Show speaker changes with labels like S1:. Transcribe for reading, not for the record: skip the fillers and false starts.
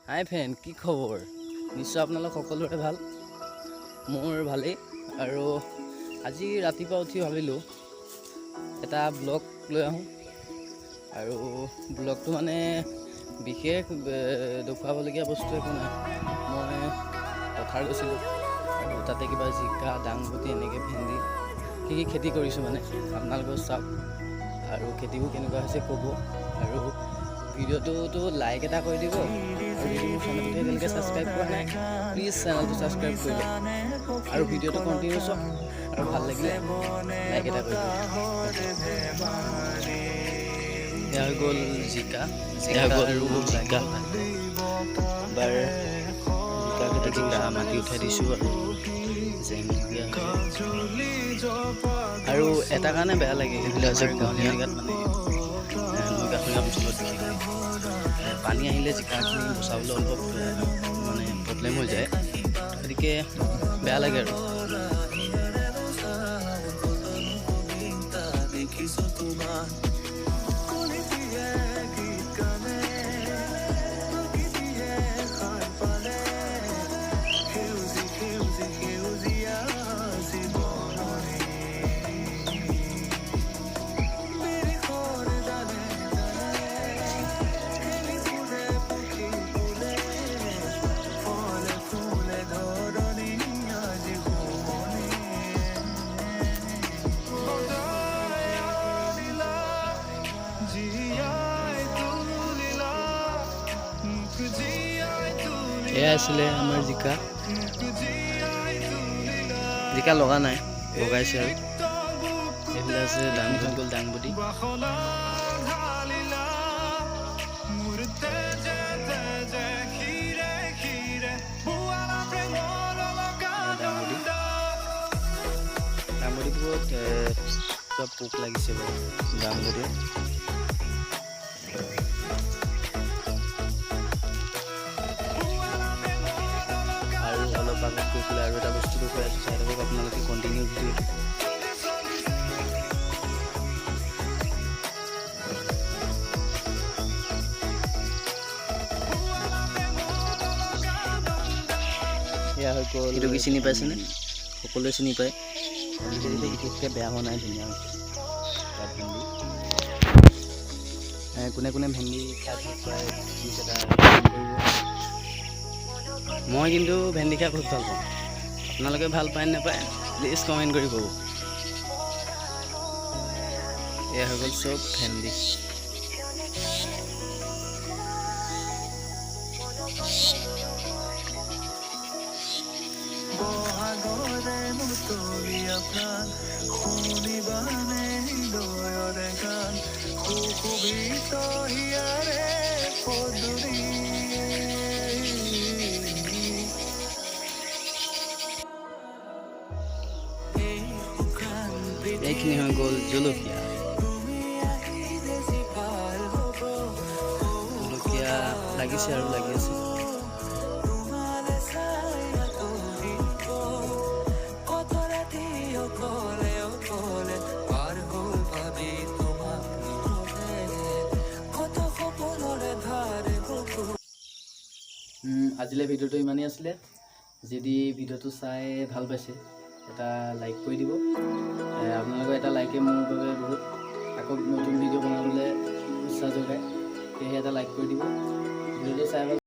S1: হাই friend, কি খবৰ? নিশ্চয় আপোনালোক সকলোৰে ভাল, মোৰ ভালেই। আৰু আজি ৰাতিপুৱা উঠি ভাবিলোঁ এটা ব্লগ লৈ আহোঁ। আৰু ব্লগটো মানে বিশেষ দেখুৱাবলগীয়া বস্তু একো নাই। মই পথাৰ গৈছিলোঁ আৰু তাতে কিবা জিকা, দাংবডি, এনেকৈ ভেন্দি কি কি খেতি কৰিছোঁ মানে আপোনালোকেও চাওক আৰু খেতিবোৰ কেনেকুৱা হৈছে ক'ব। আৰু ভিডিঅ'টোতো লাইক এটা কৰি দিব আৰু যদি মোৰ চেনেলটো এতিয়ালৈকে ছাবস্ক্ৰাইব কৰা নাই, প্লিজ চেনেলটো ছাবস্ক্ৰাইব কৰি লওক আৰু ভিডিঅ'টো কণ্টিনিউ চাওক আৰু ভাল লাগিলে লাইক এটা কৰি দিব। এয়া হৈ গ'ল জিকা, এয়া হৈ গ'ল জিকা। এবাৰ জিকা খেতি, জিকা মাটি উঠাই দিছোঁ আৰু জেং দিয়া হৈছে। আৰু এটা কাৰণে বেয়া লাগে, এইবিলাক হৈছে গাঁৱলীয়া জেগাত মানে নৈ কাষৰীয়া অঞ্চলত বিশেষকৈ পানী আহিলে জিকাখিনি বচাবলৈ অলপ মানে প্ৰব্লেম হৈ যায়, গতিকে বেয়া লাগে। আৰু
S2: দেখিছো তোমাক কলিটিয়ে গীত গানে, প্ৰকৃতিয়ে সাৰ পালে, সেউজী সেউজী সেউজীয়া জীৱনৰে বিৰিখৰ ডালে ডালে খেলি ফুৰে পক্ষী ফুলে, ফলে ফুলে ধৰণী আজি শুৱনি। সদায় আনিলা, জীয়াই তুলিলা মোক, জীয়াই তুলিলা।
S1: এয়া আছিলে আমাৰ জিকা।
S2: মোক জীয়াই তুলিলা।
S1: জিকা লগা নাই, বগাইছে। আৰু এইফালে আছে দাং হৈ গ'ল দাংবডি।
S2: বাসনা ঢালিলা মোৰ তেজে তেজে, শিৰে শিৰে বোৱালা প্ৰেমৰ
S1: দাংবডি।
S2: অলকানন্দা।
S1: দাংবডিবোৰত কিবা পোক লাগিছে বাৰু দাংবডিত। আৰু অলপ আগত গৈ পেলাই আৰু এটা বস্তু দেখুৱাই আছোঁ, চাই থাকক আপোনালোকে কণ্টিনিউ ভিডিঅ'টো। এয়া হৈ গ'ল। এইটো কি চিনি পাইছেনে? সকলোৱে চিনি পায়। ভেন্দি বিশেষকৈ বেয়া হোৱা নাই, ধুনীয়া হৈছে তাত ভেন্দি। কোনে কোনে ভেন্দি খাই ভাল পায়, প্লিজ এটা comment কৰিব। মই কিন্তু ভেন্দি খাই বহুত ভাল পাওঁ। আপোনালোকে ভাল পায় নে নাপায়, প্লিজ কমেণ্ট কৰি ক'ব। এয়া হৈ গ'ল চব ভেন্দি।
S2: বহাগৰে মুতলীয়া প্ৰাণ, শুনিবানে হৃদয়ৰে গান, সুশোভিত হিয়াৰে পদূলি। এই শুকান
S1: এইখিনি হৈ গ'ল জলকীয়া।
S2: তুমি আহিলে জীপাল হ'ব।
S1: জলকীয়া লাগিছে আৰু লাগি আছে।
S2: তোমালে চাই আঁতৰিব, কত ৰাতি অকলে অকলে পাৰ হ'ল ভাবি তোমাক নীৰৱে, কত সপোনৰে ধাৰে বুকু।
S1: আজিলৈ ভিডিঅ'টো ইমানেই আছিলে। যদি ভিডিঅ'টো চাই ভাল পাইছে, এটা লাইক কৰি দিব। আপোনালোকৰ এটা লাইকে মোৰ বাবে বহুত আকৌ নতুন ভিডিঅ' বনাবলৈ উৎসাহ যোগায়, সেয়েহে এটা লাইক কৰি দিব। ভিডিঅ'টো চাই ভাল